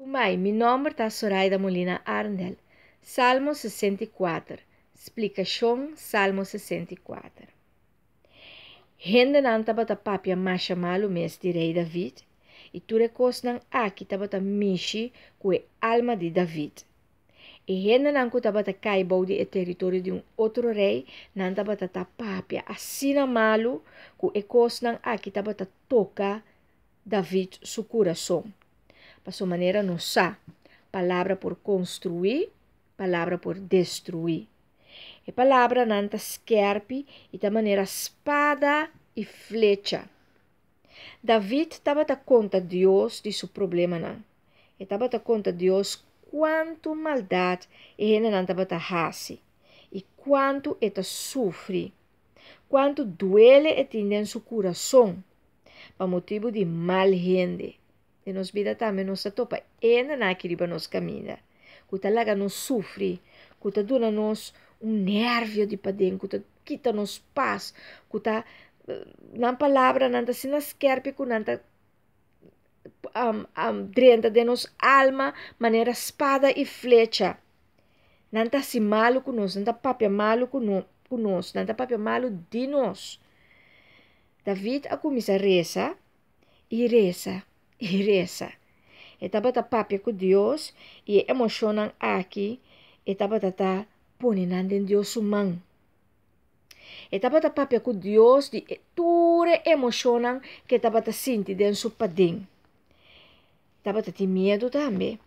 Kumai, mi nòmber ta Soraida Molina Arndel. Salmo 64. Splikashon Salmo 64. Hendenan tabata papia masha malu mes di Rei David, i tur e kosnan aki tabata mishi ku e alma di David. E hendenan ku tabata kai bou di e teritorio di un otro rei, nan tabata ta papia asina malu ku e kosnan aki tabata toka David su kurason. Pasobra manera nos sa, palabra por konstruí, palabra por destruí. E palabranan ta skèrpi i ta manera spada i flecha. David tabata konta Dios di su problemanan. E tabata konta Dios kuantu maldat e hendenan tabata hasi i kuantu e ta sufri, kuantu duele e tin den su kurason pa motibu di mal hende. Den nos bida tambe nos ta topa hendenan aki riba nos kaminda ku ta laga nos sufri, ku ta duna nos un nervio di paden, ku ta kita nos pas, ku ta nan palabranan ta asina skerpi ku nan ta drenta den nos alma manera spada i flecha. Nan ta hasi malu ku nos, nan ta papia malu ku nos, nan ta papia malu di nos. David a kuminsá resa i resa i resa. E tabata papia ku Dios i e emoshonnan aki e tabata ta pone nan den Dios su man. E tabata papia ku Dios di e tur e emoshonnan ku e tabata sinti den su paden. Tabata tin miedu tambe.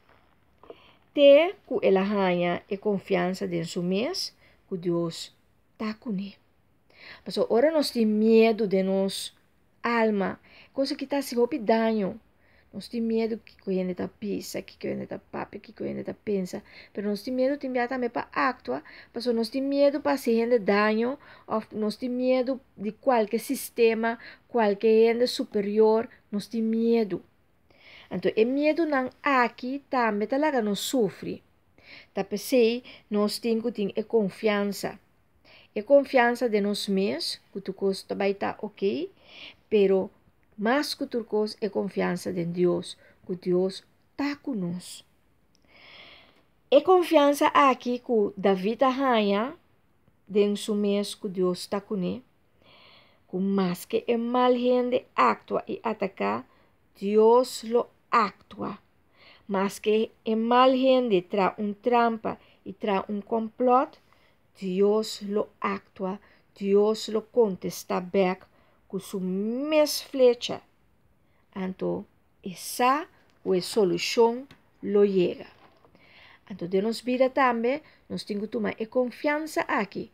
Te ku el a haña e konfiansa den su mes ku Dios ta kuné. Pasobra ora nos tin miedu den nos alma, kos aki ta hasi hopi daño. Nos tin miedu kiko hende ta bisa, kiko hende ta papia, kiko hende ta pensa. Pero nos tin miedu tin bia tambe pa aktua, pasobra nos tin miedu pa hasi hende daño òf nos tin miedu di kualke sistema, kualke hende superior, nos tin miedu. Anto e miedunan aki tambe ta laga nos sufri. Ta p'esei nos tin ku tin e konfiansa. E konfiansa den nos mes ku tur kos ta bai ta oke, pero mas ku tur kos e konfiansa den Dios, ku Dios ta ku nos. E konfiansa aki ku David a haña den su mes ku Dios ta kuné, ku maske e mal hende aktua i ataká, Dios lo aktua. Maske e mal hende traha un trampa i traha un kòmplòt, Dios lo aktua, Dios lo kontestá bèk ku su mes flecha. Anto e sa ku e solushon lo yega. Anto den nos bida tambe nos tin ku tuma e konfiansa aki.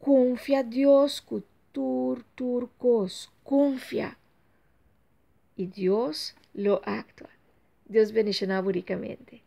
Konfia Dios ku tur tur kos, konfia. I Dios lo aktua. Dios bendishoná bo rikamente.